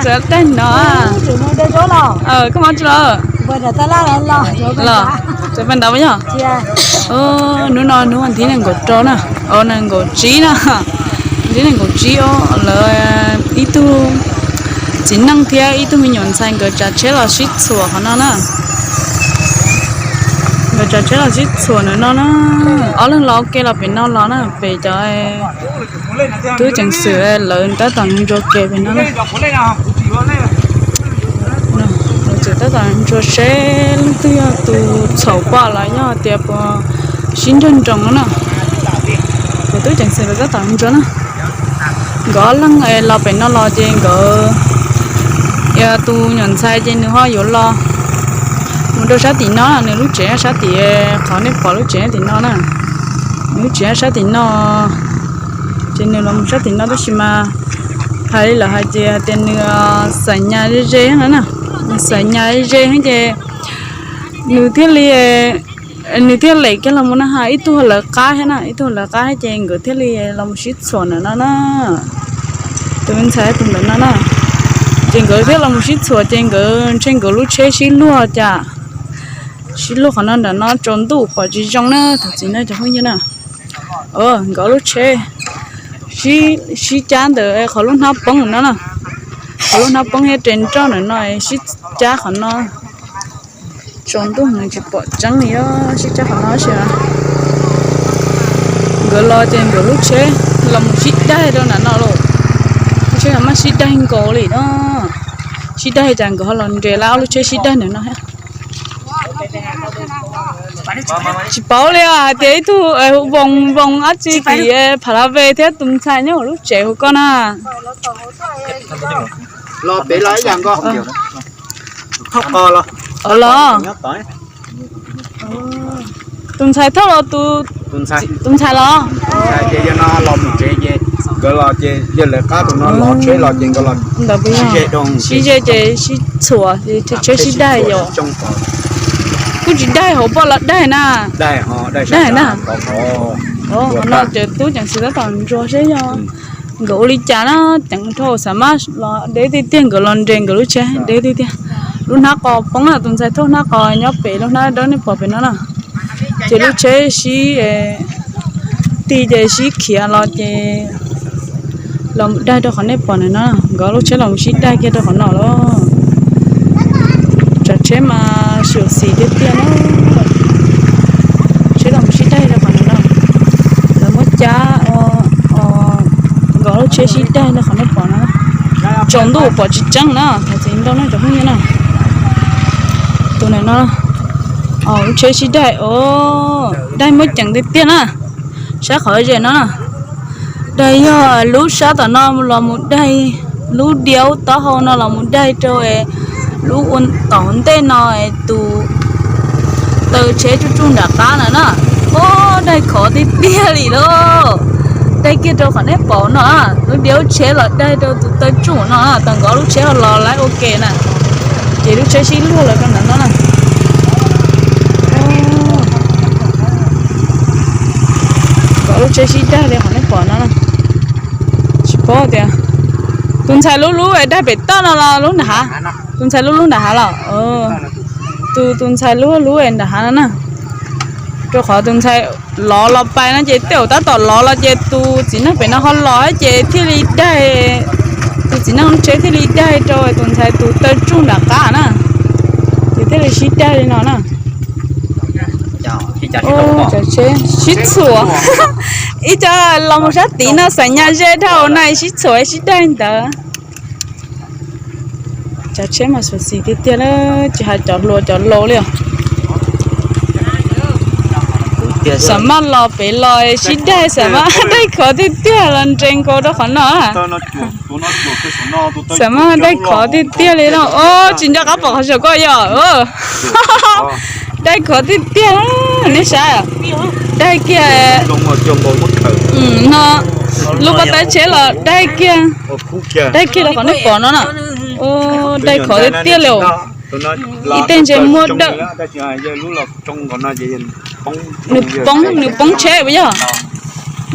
Txawv tag no. Koj mob tsi los? Los, txawv paj ntaub yog. Hnub no hnub thib nees nkaum rau na, nees nkaum tsib na, thib nees nkaum tsib os. Lawv ib tug txiv neej thiab ib tug me nyuam ntxhais nkawd tsav tsheb los sib txhuam qhov no na. Nkawd tsav tsheb los sib txhuam ntawm no na. Ob leeg los ua ke los pem no los na, pem cov tub ceev xwm lawv tab tom ntsuas kev pem no na. Lawv tseem tab tom ntsuas seb leej twg yog tus txhaum pom los yog tias puas sib nrag nroos no na. Kuv tub ceev xwm lawv tab tom ntsuas na. Nkawd ob leeg los pem no los ces nkawd, tus nyuam ntxhais ces nws ho yuav los mus rau sab tim no, nws lub tsev sab tim, qhov nej pom lub tsev tim no na. Nws lub tsev sab tim no, ces nws los mus sab tim no tab sis mas hais li lawv hais tias, tias nws xav nyas ze ze no na. Nws xav nyas ze ze ces nws thiaj li, nws thiaj lem kiag los mus na ha, ib tug lawv qab thiab na, ib tug lawv qab thiab ces nkawd thiaj li los mus sib txhuam ntawm no na. Tus me ntxhais tus ntawm no na, ces nkawd thiaj los mus sib txhuam ces nkawd ntshe nkawd lub tsheb sib luag cas, sib luag qhov no ntawm no tsaus ntuj pom tsis zoo na thaum txiv no cov phooj ywg na. Nkawd lub tsheb sib cab ntawm qhov lub hnab poob no na, qhov lub hnab poob thiab res nroj ntawm no sib cab qhov no. Tsaus ntuj tsis pom tseeb li, sib cab qhov no tab sis nkawd los ces nkawd lub tsheb los mus sib daig rau ntawm no lauj. Lub tsheb los mas sib daig nkaus li no, sib daig tas nkawd ho los nres lawv ob lub tsheb sib daig ntawm no. Tsis paub li hais tias ib tug voos voos dab tsi tim phav la ve thiab tus ntxhais nyob hauv lub tsev hauv ko na. Los pem los ib yam nkaus. Los, tus ntxhais thauj los, tus ntxhais los. Nkawd los ces yog lawv qab tus no los tsheb los ces nkawd los sib ze ces sib txhuam, tsheb sib daig yom. Kuj tsis daig hauv poj los daig na. Daig na. Qhov no ces tub ceev xwm tab tom ntsuas seb yog nkawd ua li cas na, ceev dhau xav mas los deb tiag tiag, nkawd los nres nkawd lub tsheb deb tiag tiag. Lub hnab qos poob na, tus ntxhais thauj hnab qos nyob pem lub hnab dawb nej pom pem no na. Ces lub tsheb sib ti ces sib khiav los ces los mus daig rau qhov nej pom ntawm no, nkawd lub tsheb los mus sib daig kiag rau qhov no lawm. Tsav tsheb mas xyuam xim tiag tiag na. Tsheb los mus sib daig rau qhov no, lawv muab cab, nkawd lub tsheb sib daig rau qhov nej pom no. Tsaus ntuj pom tsis tseeb na, thov txim ntau nej cov phooj ywg na. Tus ntawm no, lub tsheb sib daig, daig muaj ceem tiag tiag na. Saib qhov ze no, daig yog lub sab tom no los mus daig, lub diaub taub hau no los mus daig rau lub ua tom ntej no tus taw tsheb tsuj tsuj nram qab na na. Ub, daig khov tiag tiag li lauj. Daig kiag rau qhov nej pom no, lub diaub tsheb los daig rau tus taw tsuj no, tau nkawd lub tsheb los lawv ua ke na, ces lub tsheb sib luag lawm rau ntawm no na. Nkawd lub tsheb sib daig li qhov nej pom no. Tsis paub tias tus ntxhais lub lub es daig pem toj no los lub nram hav, tus ntxhais lub lub nram hav los, tus tus ntxhais lub lub es nram hav no na. Rau qhov tus ntxhais lov los pais no ces tej zaum tab tom lov los ces tus txiv neej pem no ho los ces thiaj li daig, tus txiv neej lub tsheb thiaj li daig rau tus ntxhais tus taw tsuj nram qab na, ces thiaj li sib daig li no na. Sib txhuam, ib co los mus sab tid no xav nyas ze dhau na, sib txhuam sib daig ntawd. Cov tsheb mas xyuam xim tiag tiag na, tsis hais cov hluas cov laus li os. Xam maj los pem los sib daig, xam maj daig khov tiag tiag los nres nkaus rau qhov no. Xam maj daig khov tiag tiag li no. Tsis nco qab pom qhov saum ko yog. Daig khov tiag tiag, nej saib. Daig kiag no, lub paj taub tsheb los daig kiag, daig kiag rau qhov nej pom no na. Daig khov tiag tiag li. Ib teg ntses muaj dawm. Nws poob, nws poob tsheb puas yog?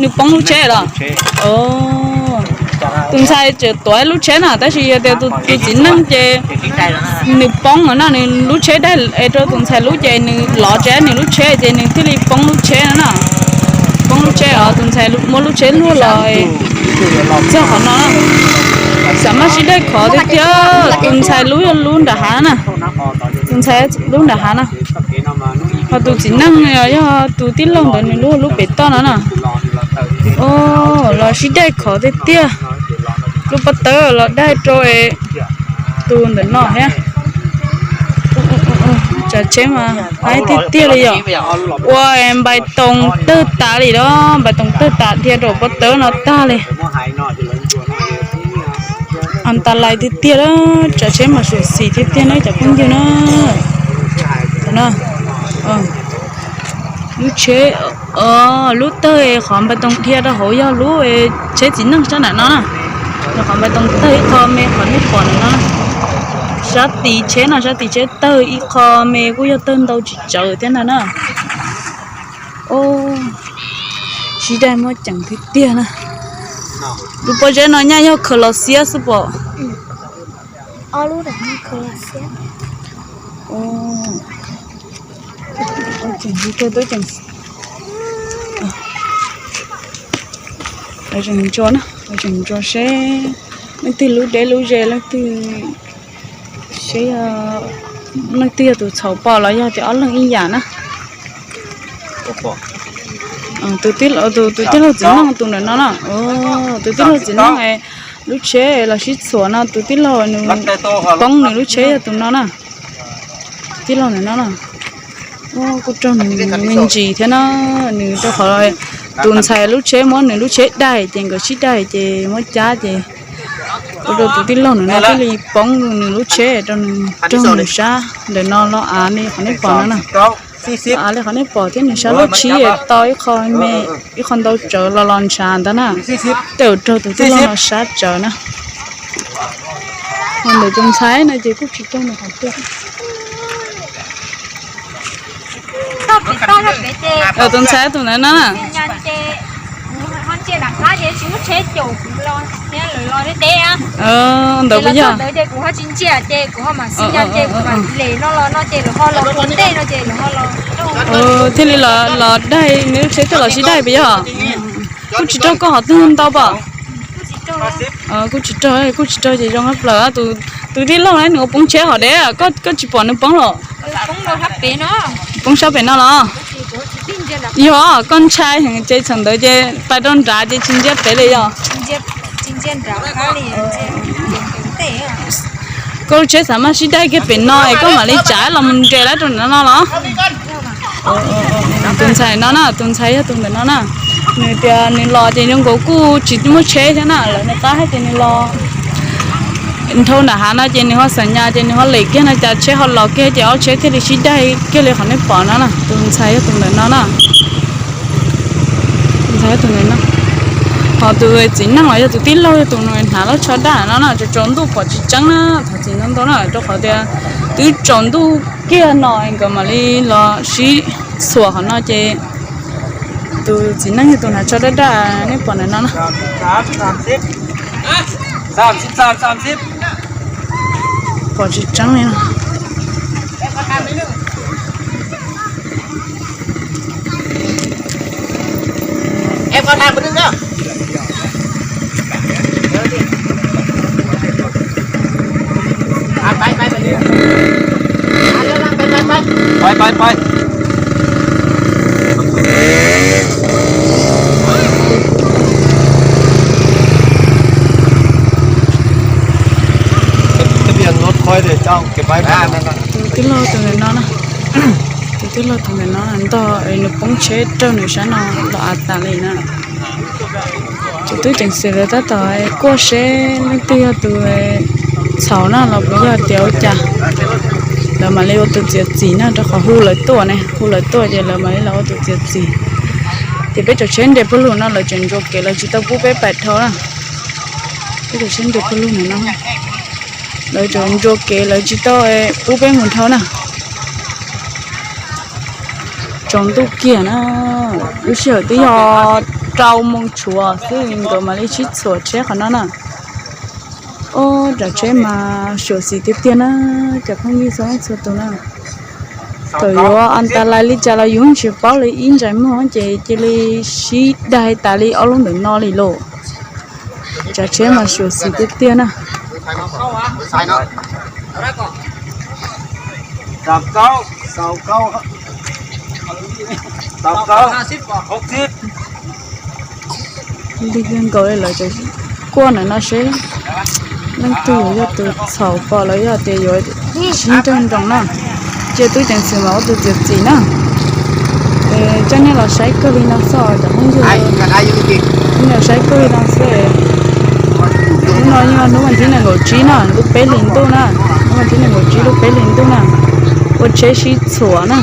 Nws poob lub tsheb los? Tus ntxhais tseem tuav lub tsheb na, tab sis yog tias tus txiv neej ces nws poob no na, nws lub tsheb daig es rau tus ntxhais lub ces nws lov tsev nws lub tsheb ces nws thiaj li poob lub tsheb no na. Poob lub tsheb os, tus ntxhais muab lub tsheb luag los txog qhov no. Xav maj sib daig khov tiag tiag. Tus ntxhais lub yog lub nram hav na, tus ntxhais lub nram hav na. Ho tus txiv neej yog tus tij laug ntawd nws lub lub pem toj no na. Los sib daig khov tiag tiag. Lub pob tawb los daig rau tus ntawm no thiab. Tsav tsheb mas haib tiag tiag li yom. Ua npais toos tawg tas li los, npais toos tawg tas dhia rau pob tawb no tag li. An ta lais tiag tiag, tsav tsheb mas xyuam xim tiag tiag na cov phooj ywg na. Lub tsheb, lub tawg qhov npais toos dhia rau hauv yog lub tsheb txiv neej sab nram no na. Qhov npais toos tawg ib qho me qhov nej pom ntawm no. Sab tid tsheb no, sab tid tsheb tawg ib qho me kuj yog tawg ntau tsis tsawg thiab ntag na. Sib daig muaj ceem tiag tiag na. Lub pob zeb no nyaj yog khaws los xiab xwb pom. Tseem ntso na, tseem ntso seb leej twg lub deb lub ze, leej twg, seb leej twg yog tus txhaum pom los yog tias ob leeg ib yam na. Tus tij laug txiv neej tus ntawm no na, tus tij laug txiv neej lub tsheb los sib txhuam no, tus tij laug nws poob nws lub tsheb yog tus no na. Tij laug ntawm no na, kuj raug nws me ntsis thiab na, nws rau qhov tus ntxhais lub tsheb muab nws lub tsheb daig ces nkawd sib daig ces muab cab ces ua rau tus tij laug ntawm no thiaj li poob nws lub tsheb rau nws raug nws sab ntawm no los av li qhov nej pom no na. Av li qhov nej pom thiab nws sab lub tsheb to ib qho me, ib qho ntau tsawv los los ntshav ntawd na. Tej zaum raug tus tij laug no sab tsawv na. Ho ntawm tus ntxhais no ces kuj tsis raug nws qhov twg. Tus ntxhais tus ntawd no na. Ntawd puas yog? Thiaj li los daig nws lub tsheb tuaj los sib daig puas yog? Kuj tsis raug koj qhov twg ntau pom. Kuj tsis raug, kuj tsis raug ces zoo plaws. Tus tij laug na nws ua poob tsheb hov dev, koj tsis pom nws poob los? Poob sab pem no los? Yog koj ntshai heev ces thaum ntawd ces pais rau nrad ces tsis ntsia pem li yog? Koj lub tsheb xav maj sib daig kiag pem no es koj mam li tsav los mus nres lawv rau nram no los? Tus ntxhais no na, tus ntxhais yog tus ntawm no na. Nws tias nws los ces zoo nkaus kuj tsis muaj tsheb thiab na, lawv nws qab hais tias nws los nrhau nram hav no ces nws ho xam nyas ces nws ho lem kiag no cas tsheb ho los kiag ces ob tsheb thiaj li sib daig kiag li qhov nej pom no na. Tus ntxhais yog tus ntawm no na. Tus ntxhais yog tus ntawm no. Ho tus txiv neej los yog tus tij laug yog tus hnav lub tsho daj no na, tsaus tsaus ntuj pom tsis tseeb na, thov txim ntau ntau na, rau qhov tias twb tsaus ntuj kiag no nkawd mam li los sib txhuam qhov no ces tus txiv neej yog tus hnav tsho daj daj nej pom ntawm no na. Pom tsis tseeb li. Pais, pais, pais. Tus tij laug tus ntawm no, tus tij laug tus ntawm no ntog nws poob tsheb raug nws sab no los av tas li na. Tus tub ceev xwm lawv tab tom kuaj seb leej twg yog tus txhaum na los puas yog tias ua cas. Lawv mam li ua tus txiav txim na, rau qhov hu lawv tuaj ne, hu lawv tuaj ces lawv mam li los ua tus txiav txim. Ces peb cov tsheb nres pawg lug no lawv tseem ntsuas kev, lawv tsis tau pub peb pais dhau na. Peb cov tsheb nres pawg lug no, lawv tseem ntsuas kev, lawv tsis tau pub peb mus dhau na. Tsaus ntuj kiag na, lub sij hawm twb yog rau moos tshuav xwb nkawd mam li sib txhuam tsheb qhov no na. Tsav tsheb mas xyuam xim tiag tiag na, cov phooj ywg txhua leej txhua tus na. Thaum yuav an ta lais li cas los yus tsis paub li, ib ntsais muag ces cia li sib daig tas li ob lub ntawm no li lauj. Tsav tsheb mas xyuam xim tiag tiag na. Lig nkaus li lawv cov kuaj ntawm no seb leej twg yuav yog tus txhaum pom los yog tias yuav sib nrawg nroos na. Cia tub ceev xwm mas ua tus txiav txim na. Coj nej los saib kawg li no xwb cov phooj ywg, nej los saib kawg li no xwb. Hnub no yog hnub vas thib nees nkaum tsib na, lub peb hlis ntuj na, hnub vas thib nees nkaum tsib lub peb hlis ntuj na, ua tsheb sib txhuam na.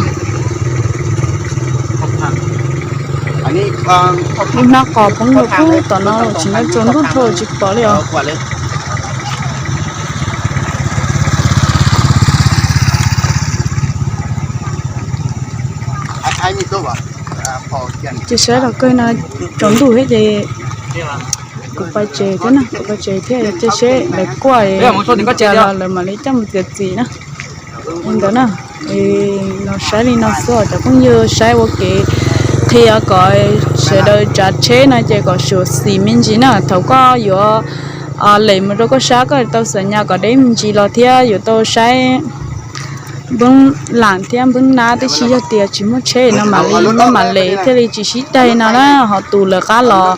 Lub hnab qos poob rau pub tom no tsis nyob tsuas nruj dhau tsis pom li os. Ces saib los kawg no, tsaus ntuj thiab ces kuv pais tsev thiab na, kuv pais tsev thiab ces seb lawv kuaj li cas los lawv mam li coj mus txiav txim na. Li ntawd na, los saib li no xwb cov phooj ywg, saib ua kev qhia kom sawv daws tsav tsheb no ces kom xyuam xim me ntsis na. Thaum koj yuav lem mus rau koj sab koj tau xam nyas kom deb me ntsis los thiab yuav tau saib npoob lam thiab npoob nab tib si, yog tias tsis muaj tsheb no mam li muab mam lem thiaj li tsis sib daig no na. Ho tus lawv qab los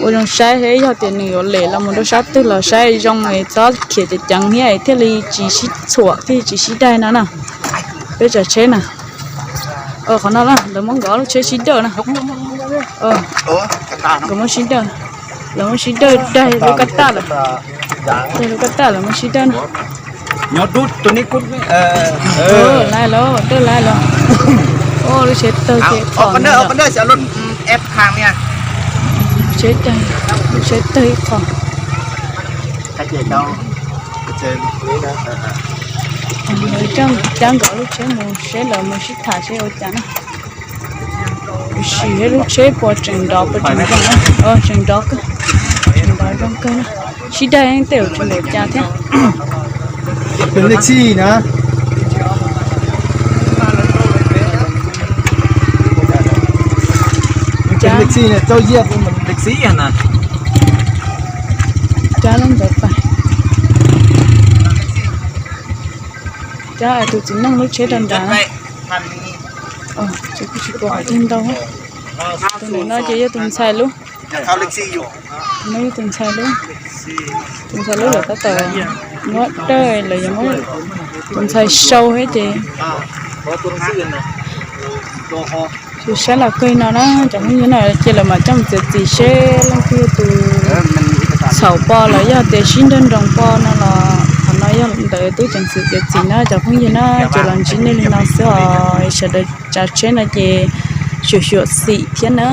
ua zoo saib thiab, yog tias nws yuav lem los mus rau sab twg los saib zoo es txhob khiav ceev ceev thiab thiaj li tsis sib txhuam thiaj li tsis sib daig no na. Peb tsav tsheb na, qhov no lawv muab nkawd lub tsheb sib dawj na. Nkawd muab sib dawj, lawv muab sib dawj daig lub kab taj lawm, daig lub kab taj lawv muab sib dawj na. Lawv dawj lawm, lub tsheb tawg ces qhov, tsheb tawg, lub tsheb tawg ib qho. Lawv coj cab nkawd lub tsheb mus seb lawv mus sib tham seb ua cas na. Sim lub tsheb puas tseem nrov puas tseem zoo, tseem nrov kawg, tseem nrov zoo kawg na. Sib daig tej zaum tsis npaum cas thiab. Cab lub ntawd pais, cab tus txiv neej lub tsheb rau nrad. Tsis pom qhov twg ntau. Tus ntawm no ces yog tus ntxhais lub, no yog tus ntxhais lub, tus ntxhais lub lawm tab tom muab dawj lawm, yuav muab tus ntxhais sau thiab ces. Ces saib los kawg no na, cov phooj ywg na, ces lawv mam coj mus txiav txim seb leej twg yog tus txhaum pom los yog tias sib nrawg nroos pom no los qhov no yog ntawm tub ceev xwm txiav txim na cov phooj ywg na. Ces los ntsib nej li no xwb os, sawv daws tsav tsheb no ces xyuam xyuam xim thiab na.